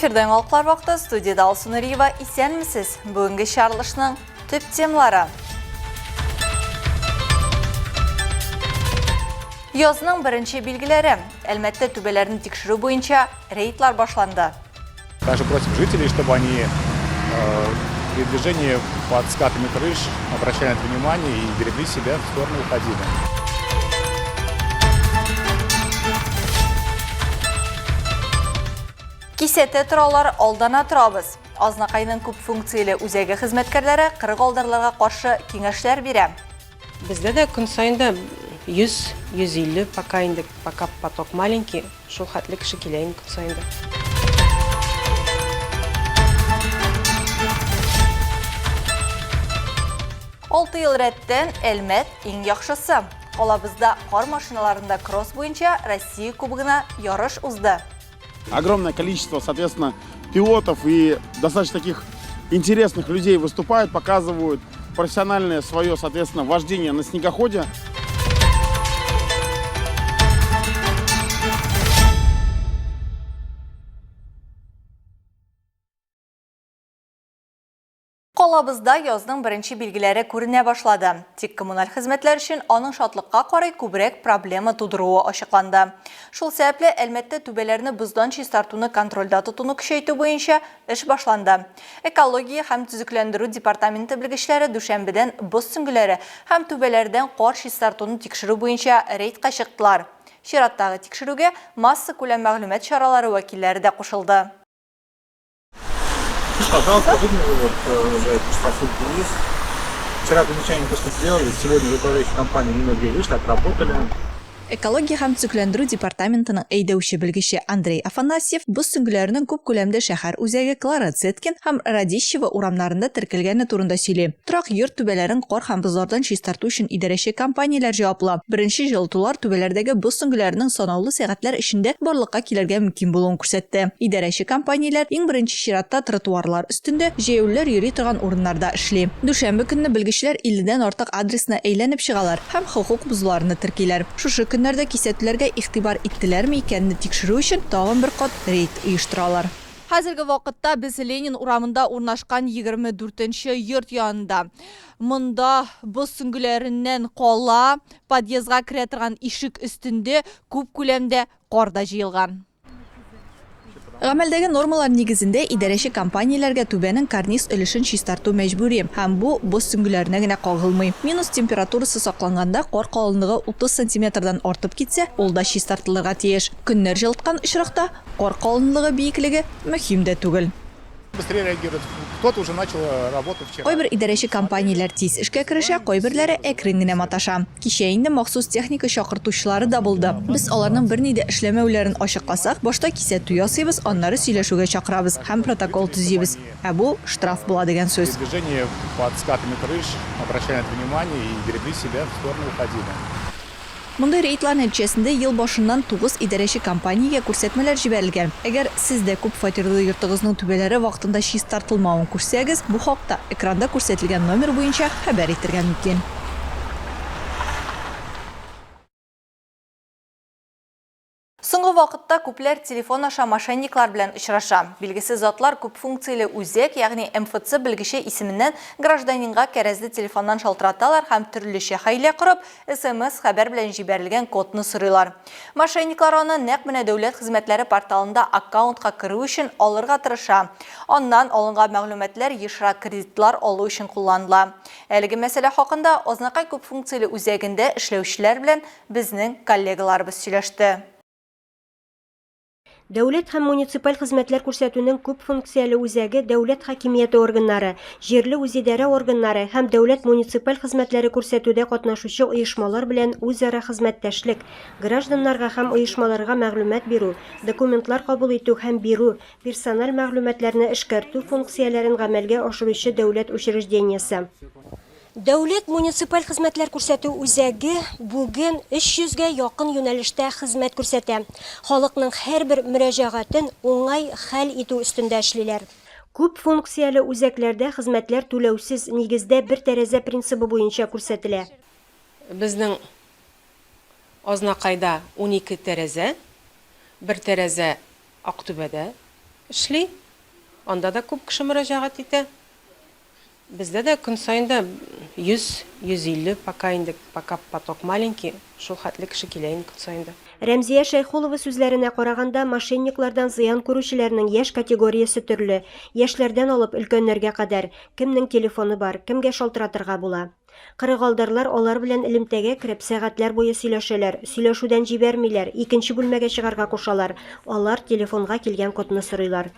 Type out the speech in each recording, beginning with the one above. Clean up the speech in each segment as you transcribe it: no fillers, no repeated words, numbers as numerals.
Эфирда яңалыклар вакыты, студиядә Алсу Нуриева. Исәнмесез! Бүгенге чыгарылышның төп темалары. Язның беренче билгеләре. Әлмәттә түбәләрне тикшерү буенча рейдлар башланды. Также просим жителей, чтобы они э, при движении под скатами крыш обращали на это внимание и берегли себя, в сторону уходили. Кисәтә торалар, алдана торабыз. Азнакайның күп функцияле үзәге хезмәткәрләре кырыгалдарларга каршы киңәшләр бирә. Бездә дә көн саен да 100, 150 пока инде, пока поток маленький, шул хәтле кеше килә инде көн саен да. Алты ел рәттән Әлмәт иң яхшысы. Калабызда кар машиналарында кросс буенча Россия кубогына ярыш узды. Огромное количество, соответственно, пилотов и достаточно таких интересных людей выступают, показывают профессиональное свое, соответственно, вождение на снегоходе. Калабызда язның беренче билгеләре күренә башлады. Тик коммуналь хезмәтләр өчен аның шатлыкка карый күбрәк проблема тудыруы ачыкланды. Шул сәбәпле Әлмәттә түбәләрне боздан чистартуны контрольдә тотуны көчәйтү буенча эш башланды. Экология һәм төзекләндерү департаменты белгечләре дүшәмбедән боз сөңгеләре һәм түбәләрдән кар чистартуны тикшерү буенча рейдка чыктылар. Чираттагы тикшерүгә массакүләм мәгълүмат чаралары вәкилләре дә кушылды. Пожалуйста, видно вот э, уже сосульки есть. Вчера замечание то, что сделали, сегодня уже управляющая компания немного вышли, отработали. Экология һәм төзекләндерү департаментының әйдәүче белгече Андрей Афанасьев боз сөңгеләренең күп күләмдә шәһәр үзәге Клара Цеткин һәм Радищева урамнарында теркәлгәне турында сөйли. Торак йорт түбәләрен кар һәм бозлардан чистарту өчен идарәче компанияләр җаваплы. Беренче җылытулар түбәләрдәге боз сөңгеләренең санаулы сәгатьләр эчендә барлыкка килергә мөмкин булуын күрсәтте. Идарәче компанияләр иң беренче чиратта тротуарлар өстендә, җәяүлеләр йөри торган урыннарда эшли. Дүшәмбе көнне белгечләр илледән артык адресны әйләнеп чыгалар һәм хокук бозуларны теркиләр. Шушы көннәрдә кисәтүләргә игътибар иттеләрме икәнне тикшерү өчен тагын бер кат рейд оештыралар. Хәзерге вакытта без Ленин урамында урнашкан 24 нче йорт янында. Монда боз сөңгеләреннән кала, подъездга керә торган ишек өстендә күп күләмдә кар да җыелган. Гамәлдәге нормалар нигезендә идарәче компанияләргә түбәнең карниз өлешен чистарту мәҗбүри, һәм бу боз сөңгеләренә генә кагылмый. Минус температурасы сакланганда кар калынлыгы 30 сантиметрдан артып китсә, ул да чистартылырга тиеш. Көннәр җылыткан очракта, кар калынлыгы биеклеге мөһим дә түгел. Быстрее реагируют. Кто-то уже начал э, работу вчера. Кайбер идарәче компанияләр тиз эшкә керешә, кайберләре әкрен генә маташа. Кичә инде махсус техника чакыртучылары да булды. Без аларның берни дә эшләмәүләрен ачыкласак, башта кисәтү ясыйбыз, аннары сөйләшүгә чакырабыз һәм протокол төзибез. Ә бу, штраф була дигән сүз. Движение под скатами крыш, обращали на это внимание и берегли себя, в сторону уходили. Мондый рейдлар нәтиҗәсендә ел башыннан тугыз идарәче компаниягә күрсәтмәләр җибәрелгән. Әгәр сез дә күп фатирлы йортыгызның түбәләре вакытында чистартылмавын күрсәгез, бу хакта экранда күрсәтелгән номер буенча хәбәр итәргә мөмкин. Соңгы вакытта күпләр телефон аша мошенниклар белән очраша. Билгесез затлар күпфункцияле үзәк, ягъни МФЦ белгече исеменнән гражданинга кәрәзле телефоннан шалтыраталар һәм төрлечә хәйлә корып, СМС-хәбәр белән җибәрелгән кодны сорыйлар. Мошенниклар аны нәкъ менә дәүләт хезмәтләре порталында аккаунтка керү өчен алырга тырыша. Аннан алынган мәгълүматлар ешрак кредитлар алу өчен кулланыла. Әлеге мәсьәлә хакында Азнакай күпфункцияле үзәгендә эшләүчеләр белән безнең коллегаларыбыз сөйләште. Дәүләт һәм муниципаль хезмәтләр күрсәтүнең күп функцияле үзәге дәүләт хакимияте органнары, җирле үзидарә органнары һәм дәүләт муниципаль хезмәтләре күрсәтүдә катнашучы оешмалар белән үзара хезмәттәшлек, гражданнарга һәм оешмаларга мәгълүмат бирү, документлар кабул итү һәм бирү, персональ мәгълүматларны эшкәртү функцияләрен гамәлгә ашыручы дәүләт учреждениесе. Дәүләт муниципаль хезмәтләр күрсәтү үзәге бүген 300 гә якын юнәлештә хезмәт күрсәтә. Халыкның һәрбер мөрәҗәгатен уңай хәл итү өстендә эшлиләр. Күп функцияле үзәкләрдә хезмәтләр түләүсез нигездә бер тәрәзә принцибы буенча күрсәтелә. Безнең Азнакайда 12 тәрәзә, бер тәрәзә Актүбәдә. эшли, анда да күп кеше мөрәҗәгать итә. Бездә дә көн саен да 100, 150, пока инде, пока поток маленький, шул хәтле кеше килә инде көн саен да. Рәмзия Шәйхулова сүзләренә караганда, мошенниклардан зыян күрүчеләрнең яшь категориясе төрле, яшьләрдән алып өлкәннәргә кадәр, кемнең телефоны бар, кемгә шалтыратырга була. Кырыгалдарлар алар белән элемтәгә кереп, сәгатьләр буе сөйләшәләр, сөйләшүдән җибәрмиләр, икенче бүлмәгә чыгарга кушалар, алар телефонга килгән кодны сорыйлар.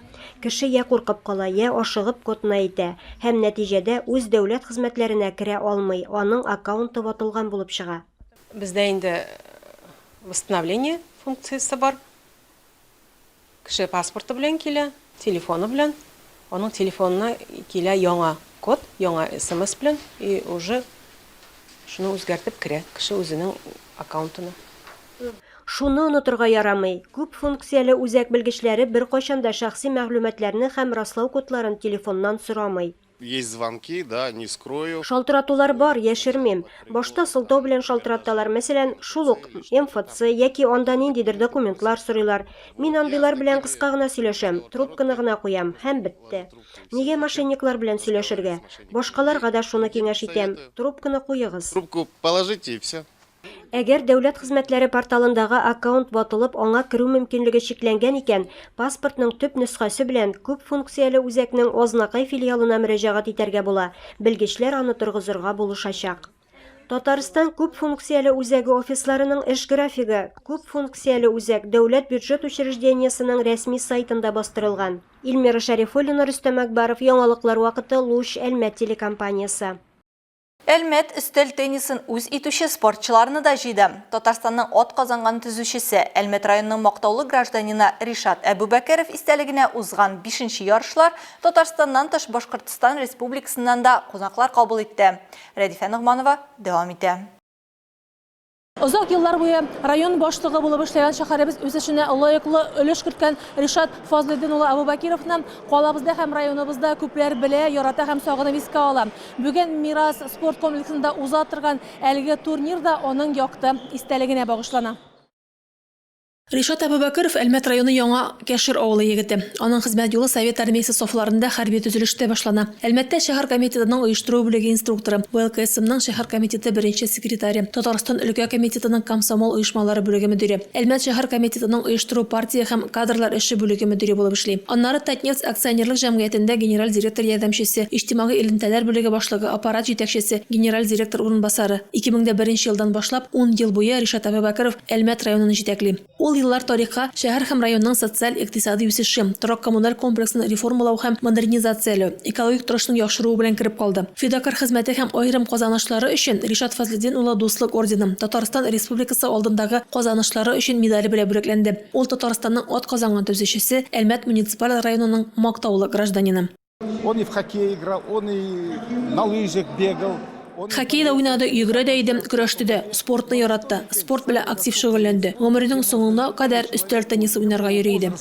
Кеше йә куркып кала, йә ашыгып кодны әйтә һәм, нәтиҗәдә, үз дәүләт хезмәтләренә керә алмый, аның аккаунты ватылган булып чыга. Бездә инде восстановление функциясе бар. Кеше паспорты белән килә, телефоны белән. Аның телефонына килә яңа код, яңа смс белән, и уже шуны үзгәртеп керә кеше үзенең аккаунтына. Шуны онытырга ярамый, күп функцияле үзәк белгечләре беркайчан да шәхси мәгълүматларны һәм раслау кодларын телефоннан сорамый. Есть звонки, да, не скрою. Шалтыратулар бар, яшермим. Башта сылтау белән шалтыраталар, мәсәлән, шул ук МФЦ яки анда ниндидер документлар сорыйлар. Мин андыйлар белән кыска гына сөйләшәм, трубканы гына куям, һәм бетте. Нигә мошенниклар белән сөйләшергә? Башкаларга да шуны киңәш итәм, трубканы куегыз. Трубку положите и все. Әгәр дәүләт хезмәтләре порталындагы аккаунт ватылып, аңа керү мөмкинлеге чикләнгән икән, паспортның төп нөсхәсе белән күп функцияле үзәкнең Азнакай филиалына мөрәҗәгать итәргә була, белгечләр аны торгызырга булышачак. Татарстан күп функцияле үзәге офисларының эш графигы Күп функцияле үзәк дәүләт бюджет учреждениесенең рәсми сайтында бастырылган. Эльмира Шәрифуллина, Рөстәм Әкбаров, Яңалыклар вакыты, Луч, Әлмәт телекомпаниясе. Әлмәт өстәл теннисын үз итүче спортчыларны да җыйды. Татарстанның атказанган төзүчесе, Әлмәт районының мактаулы гражданины Ришат Әбүбәкеров истәлегенә узган бишенче ярышлар Татарстаннан тыш Башкортстан Республикасыннан да кунаклар кабул итте. Рәдифә Ногманова дәвам итә. Озак еллар буе район башлыгы булып эшләгән шәһәребез үсешенә лаеклы өлеш керткән Ришат Фазлетдин улы Абубакировны калабызда һәм районыбызда күпләр белә, ярата һәм сагынып искә ала. Бүген Мирас спорт комплексында уза торган әлеге турнир да аның якты истәлегенә багышлана. Ришат Әбүбәкеров Әлмәт районы Яңа Кәшер авылы егете. Аның хезмәт юлы Совет Армиясе сафларында хәрби төзелештә башлана. Әлмәттә шәһәр комитетының оештыру бүлеге инструкторы, ВЛКСМның шәһәр комитеты беренче секретаре, Татарстан өлкә комитетының комсомол оешмалары бүлеге мөдире, Әлмәт шәһәр комитетының оештыру, партия һәм кадрлар эше бүлеге мөдире булып эшли. Аннары Татнефть акционерлык җәмгыятендә генераль директор ярдәмчесе, иҗтимагый элемтәләр бүлеге башлыгы, аппарат җитәкчесе, генераль директор урынбасары. 2001 елдан башлап, ун ел буе Ришат Әбүбәкеров Әлмәт районын җитәкли. Ул еллар тарихка шәһәр һәм районның социаль-икътисадый үсеше, торак-коммуналь комплексын реформалау һәм модернизацияләү, экологик торышның яхшыруы белән кереп калды. Фидакарь хезмәте һәм аерым казанышлары өчен Ришат Фазлетдин улы Дуслык ордены, Татарстан Республикасы алдындагы казанышлары өчен медале белән бүләкләнде. Ул Татарстанның атказанган төзүчесе, Әлмәт муниципаль районының мактаулы гражданины. Он и в хоккей играл, он и на лыжах бегал. Хоккей да уйнады, йөгерә дә иде, көрәште дә. Спортны яратты. Спорт белән актив шөгыльләнде. Гомеренең соңына кадәр өстәл теннисы уйнарга йөри иде.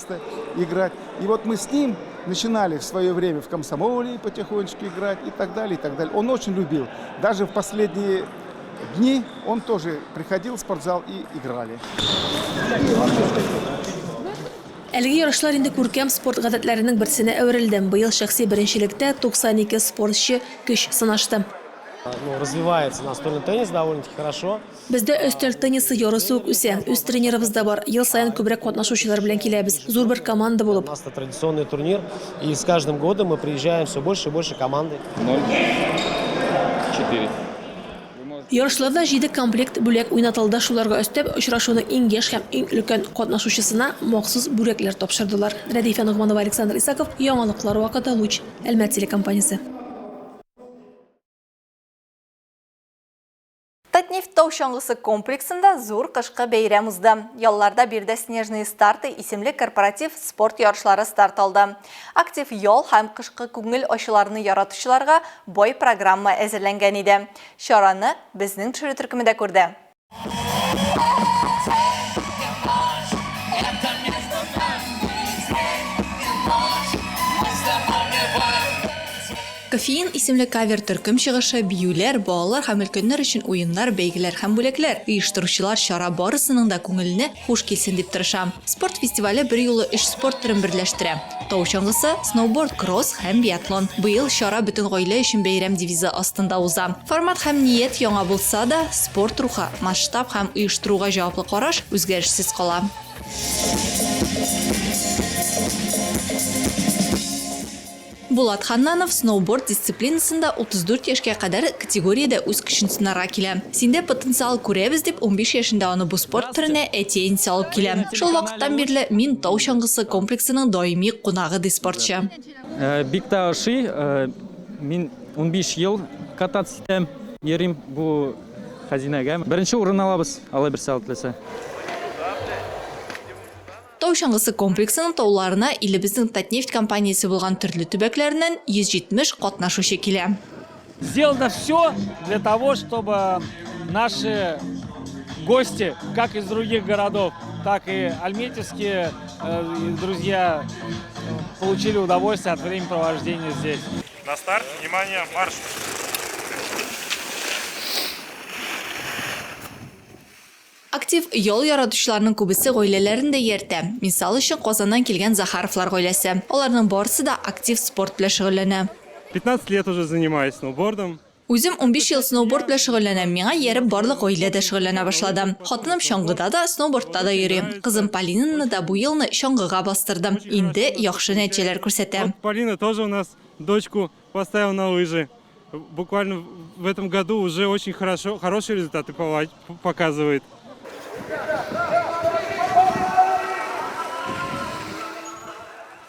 Играть. И вот мы с ним начинали в свое время в комсомоле потихонечку играть и так далее, и так далее. Он очень любил. Даже в последние дни он тоже приходил в спортзал и играли. Әлеге ярышлар инде күркәм спорт гадәтләренең берсенә әверелде. Быел шәхси беренчелектә 92 спортчы көч сынашты. Ну, развивается настольный теннис довольно-таки хорошо. Бездә өстәл теннисы ярышы ук үсә. Үз тренерыбыз да бар. Ел саен күбрәк катнашучылар белән киләбез. Зур бер команда булып. У нас это традиционный турнир, и с каждым годом мы приезжаем все больше и больше команды. 0, 4. Ярышларда җиде комплект бүләк уйнатылды, шуларга өстәп, очрашуның иң яшь һәм иң өлкән катнашучысына махсус бүләкләр тапшырдылар. Рәдифә Ногманова, Александр Исаков, Яңалыклар вакыты, Луч, Әлмәт телекомпаниясе. Татнефть тау чаңгысы комплексында зур кышкы бәйрәм узды. Ялларда биредә Снежные старты исемле корпоратив спорт ярышлары старт алды. Актив ял һәм кышкы күңел ачуларны яратучыларга бай программа әзерләнгән иде. Чараны безнең төшерү төркеме дә күрде. Кофеин исемле кавер-төркем чыгышы, биюләр, балалар һәм өлкәннәр өчен уеннар, бәйгеләр һәм бүләкләр. Оештыручылар чара барысының да күңеленә хуш килсен дип тырыша. Спорт фестивале берьюлы өч спорт төрен берләштерә, тау чаңгысы, сноуборд-кросс һәм биатлон. Быел чара Бөтен гаилә өчен бәйрәм девизы астында уза. Формат һәм ният яңа булса да, спорт рухы, масштаб һәм оештыруга җаваплы караш үзгәрешсез кала. Булат Ханнанов сноуборд дисциплинасында 34 яшькә кадәр категориядә үз көчен сынарга килә. Синдә потенциал күрәбез, дип 15 яшендә аны бу спорт төренә әти-әнисе алып килә. Шул вакыттан бирле мин тау чаңгысы комплексының даими кунагы, ди спортчы. Бик тә ошый. Мин 15 ел кататься итәм, йөрим бу хәзинәгә. Беренче урын алабыз, Алла бирсә, Алла теләсә. Тау чаңгысы комплексының тауларына илебезнең Татнефть компаниясе булган төрле төбәкләреннән 170 катнашучы килә. Сделано все для того, чтобы наши гости, как из других городов, так и альметьевские э, друзья, э, получили удовольствие от времяпровождения здесь. На старт, внимание, марш! Актив ял яратучыларның күбесе гаиләләрен дә ияртә. Мисал өчен, Казаннан килгән Захаровлар гаиләсе. Аларның барысы да актив спорт белән шөгыльләнә. 15 лет уже занимаюсь сноубордом. Үзем 15 ел сноуборд белән шөгыльләнәм, миңа ияреп барлык гаилә дә шөгыльләнә башлады. Хатыным чаңгыда да, сноубордта да йөри. Кызым Полинаны да бу елны чаңгыга бастырдым. Инде яхшы нәтиҗәләр күрсәтә. Вот Полина тоже у нас дочку поставила на лыжи. Буквально в этом году уже очень хорошо, хорошие результаты показывает.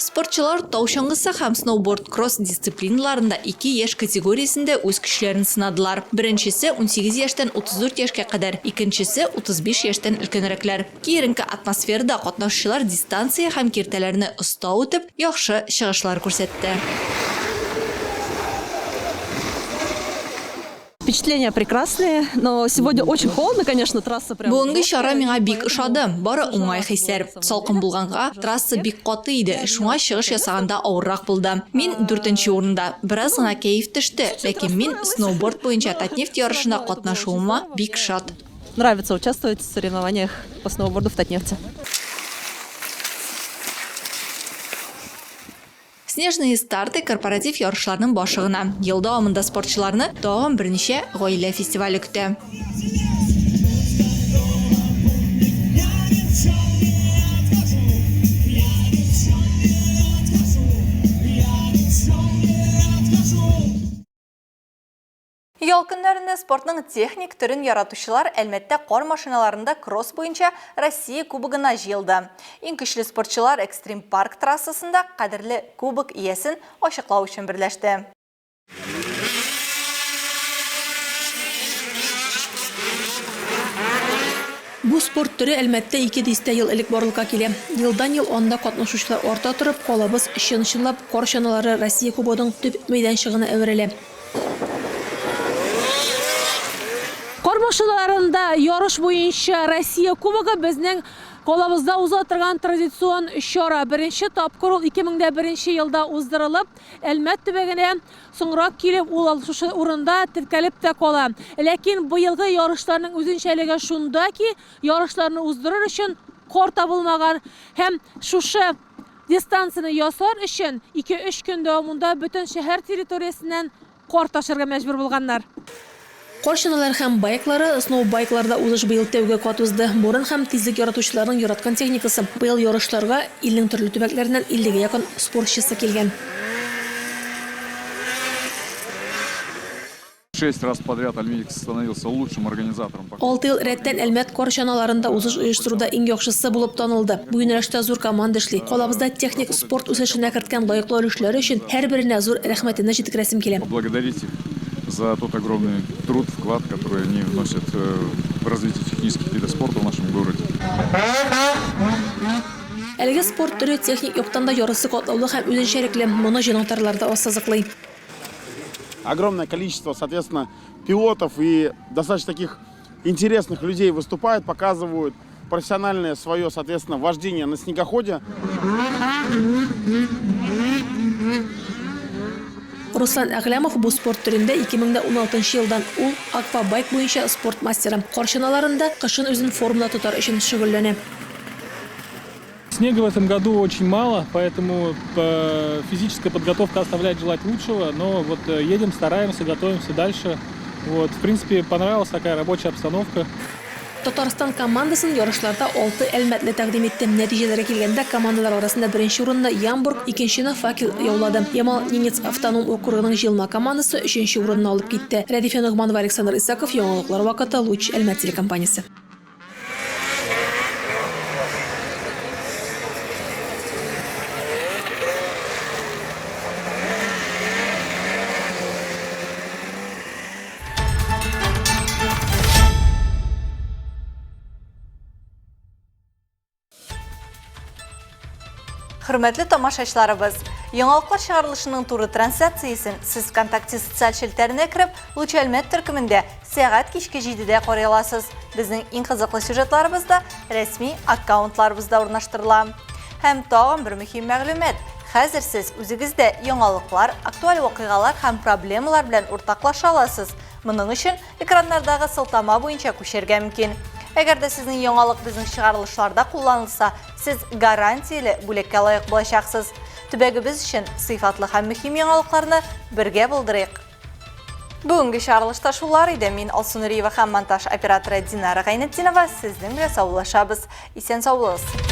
Спортчылар тау чаңгысы һәм сноуборд-кросс дисциплиналарында ике яшь категориясендә үз көчләрен сынадылар. Беренчесе, 18 яшьтән 34 яшькә кадәр, икенчесе, 35 яшьтән өлкәнрәкләр. Киеренке атмосферада катнашучылар дистанция һәм киртәләрне оста үтеп, яхшы чыгышлар күрсәтте. Впечатления прекрасные, но сегодня очень холодно, конечно, трасса прям. Бүгенге чара миңа бик ошады, бары уңай хисләр. Салкын булганга, трасса бик каты иде, шуңа чыгыш ясаганда авыррак булды. Мин дүртенче урында. Бераз гына кәеф төште, ләкин мин сноуборд буенча Татнефть ярышында катнашуыма бик шат. Нравится участвовать в соревнованиях по сноуборду в Татнефти. Снежные старты корпоратив ярышларның башы гына. Ел дәвамында спортчыларны тагын берничә гаилә фестивале көтә. Ял көннәрендә спортның техник төрен яратучылар Әлмәттә кар машиналарында кросс буенча Россия кубогына җыелды. Иң көчле спортчылар Экстрим парк трассасында кадерле кубок иясен ачыклау өчен берләште. Бу спорт төре Әлмәттә ике дистә ел элек барлыкка килә. Елдан-ел анда катнашучылар арта торып, калабыз чын-чынлап кар чаналары Россия Кубогының төп мәйданчыгына әверелә. Кар машиналарында ярыш буенча Россия Кубогы безнең калабызда уза торган традицион чара. Беренче тапкыр ул 2001 елда уздырылып, Әлмәт төбәгенә соңрак килеп, ул шушы урында теркәлеп тә кала. Ләкин быелгы ярышларның үзенчәлеге шунда ки, ярышларны уздырыр өчен кар табылмаган һәм шушы Дистанцияне ясар өчен ике-өч көн дәвамында бөтен шәһәр территориясеннән кар ташырга мәҗбүр булганнар. Кар чаналары һәм байклары, сноубайкларда узыш быел тәүге кат узды. Буран һәм тизлек яратучыларның яраткан техникасы. Быел ярышларга илнең төрле төбәкләреннән иллегә якын спортчысы килгән. Шесть раз подряд Альметьевск становился лучшим организатором. Алты ел рәттән Әлмәт кар чаналарында узыш оештыруда иң яхшысы булып танылды. Бу юнәлештә зур команда эшли. Калабызда техник спорт үсешенә керткән лаеклы өлешләре өчен һәрберенә зур рәхмәтемне җиткерәсем килә. Поблагодарить их за тот огромный труд, вклад, который они вносят э, в развитие технических видов спорта в нашем городе. Әлеге спорт төре техник яктан да ярысы катлаулы һәм үзенчәлекле. Моны җанатарлар да ассызыклый. Огромное количество, соответственно, пилотов и достаточно таких интересных людей выступают, показывают профессиональное свое, соответственно, вождение на снегоходе. Руслан Әгъләмов бу спорт төрендә 2016 нчы елдан, ул, аквабайк буенча спорт мастеры. Кар чаналарында кышын үзен формада тотар өчен шөгыльләнә. Снега в этом году очень мало, поэтому э, физическая подготовка оставляет желать лучшего, но вот э, едем, стараемся, готовимся дальше. Вот, в принципе, понравилась такая рабочая обстановка. Татарстан командасын ярышларда алты әлмәтле тәкъдим итте. Нәтиҗәләргә килгәндә, командалар арасында беренче урынны Ямбург, икенчене Факел яулады. Ямал-Ненец автоном округының җыелма командасы өченче урынны алып китте. Рәдифә Ногманова, Александр Исаков, Яңалыклар вакыты, Луч, Әлмәт телекомпаниясе. Хөрмәтле тамашачыларыбыз, яңалыклар чыгарылышының туры трансляциясен сез ВКонтакте социаль челтәренә кереп, Луч Әлмәт төркемендә сәгать кичке 7-дә карый аласыз. Безнең иң кызыклы сюжетларыбыз да рәсми аккаунтларыбызда урнаштырыла. Һәм тагын бер мөһим мәгълүмат. Хәзер сез үзегез дә яңалыклар, актуаль вакыйгалар һәм проблемалар белән уртаклаша аласыз. Моның өчен экраннардагы сылтама буенча күчәргә мөмкин. Әгәр дә сезнең яңалык безнең чыгарылышларда кулланылса, сез гарантияле бүләккә лаек булачаксыз. Төбәгебез өчен сыйфатлы һәм мөһим яңалыкларны бергә булдырыйк. Бүгенге чыгарылышта шулар иде. Мин Алсу Нуриева һәм монтаж операторы Динара Гайнетдинова сезнең белән саубуллашабыз. Исән сау булыгыз.